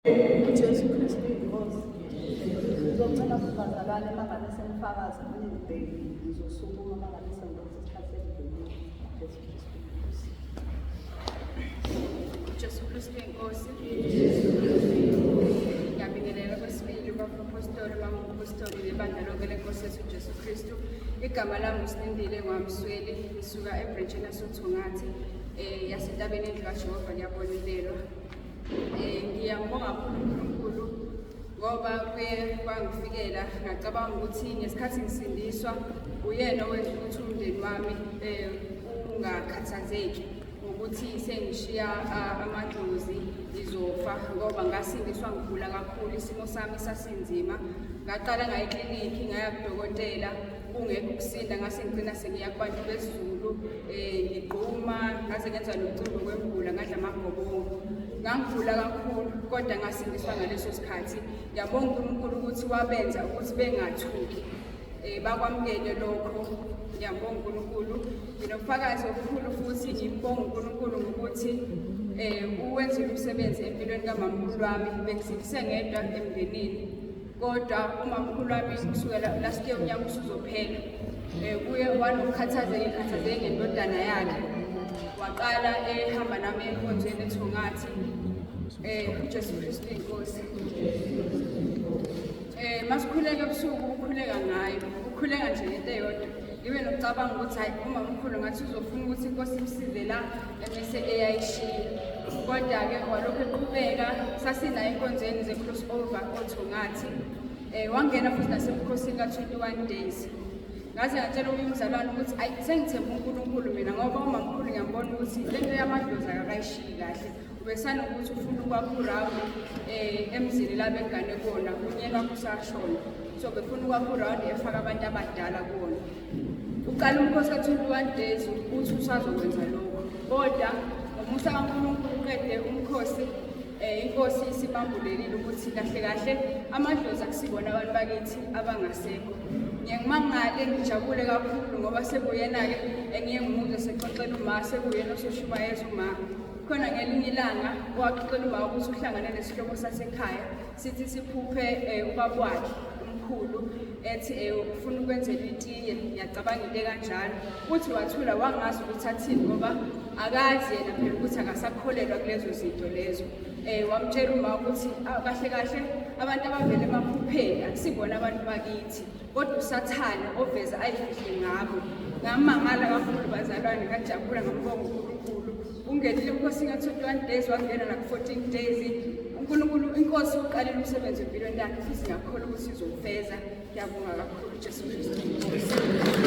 UJesu Kristu inkosi. Ngizocela kubazalwane uma ngabe senifakaza ningibhekile ngizosukuma uma ngabe sengibona isikhathi sengibhekile. Jesu Kristu inkosi. Jesu Kristu inkosi. Ngiyabingelela kwesibili bafapostoli bamapostoli nebandla lonke lenkosi yethu Jesu Kristu. Igama lami uSilindile ngwamsweli ngisuka ebridgeni yasoThungathi eh yasentabeni endlu kaJehova ngiyabonelelwa. Eh ngiyambonga kakhulu uNkulunkulu ngoba kuye kwangifikela ngacabanga ukuthi ngesikhathi ngisindiswa uyena owenza ukuthi umndeni wami eh ungakhathazeki ngokuthi sengishiya amadlozi ngizofa ngoba ngasindiswa ngigula kakhulu isimo sami sasinzima ngaqala ngaya eklinikhi ngaya kudokotela kungekho ukusinda ngase ngigcina sengiya kubantu besiZulu um ngigquma ngaze ngenza nomcimbi wokwembula ngadla amagobongo ngangigula kakhulu kodwa ngasindiswa ngaleso sikhathi ngiyabonga uNkulunkulu ukuthi wabenza ukuthi bengathuki um bakwamukele lokho ngiyabonga uNkulunkulu nginobufakazi obukhulu futhi ngibonga uNkulunkulu ngokuthi um uwenzile umsebenzi empilweni kamamkhulu wami bengisindise ngedwa emndenini kodwa umamkhulu wami kusukela last year unyaka usuzophela um kuye wanokukhathazeka ekhathazeke ngendodana yakhe waqala ehamba nami enkonzweni ethongathi um ujesu kristu inkosi um masikhuleka ebusuku ukhuleka ngayo ukhuleka nje ngento eyodwa ngibe nokucabanga ukuthi hayi umamkhulu ngathi uzofuna ukuthi inkosi imsize la ebese eyayishiya kodwa-ke walokhu eqhubeka sasinayo enkonzweni ze-cross over othongathi um wangena futhi nasebukhosini ka-21 days ngaze ngatshela omunye umzalwane ukuthi ayi sengithemba unkulunkulu mina ngoba umamkhulu ngiyambona ukuthi le nto yamadlozi akakayishiyi kahle ubesanokuthi ufuna ukwakha urawundi um emzini la begane kuwona unyeni wakhe usashona so befuna ukwakha urawundi efaka abantu abadala kuwona uqala umkhosi ka-21 days uthi usazokwenza lokho kodwa ngomusa kaNkulunkulu uqede umkhosi um inkosi isibambulelile ukuthi kahle kahle amadlozi akusibona abantu bakithi abangasekho ngiye ngimangale ngijabule kakhulu ngoba sekuyena-ke engiye ngimuzwe sexoxela uma sekuyena ososhumayeza uma khona ngelinye ilanga waxoxela uma ukuthi uhlangane nesihlobo sasekhaya sithi siphuphe um ubaba wakhe umkhulu ethi eh, ufuna ukwenzela itiye ngiyacabanga into ekanjalo uthi wathula wangazi ukuthi athini ngoba akazi yena phela ukuthi akasakholelwa kulezo zinto lezo um wamtshela uma ukuthi ah, kahle kahle abantu abavele emaphupheni akusibona abantu bakithi kodwa usathane oveza ayifihle ngabo ngamangala kakhulu bazalwane ngajabula ngambonga unkulunkulu ungenile umkhosi nga-21 days wangena naku-14 days unkulunkulu inkosi uqalile umsebenzi empilweni yakhe futhi ngiyakholwa ukuthi izowufeza ngiyabonga kakhulu ujesu kristu.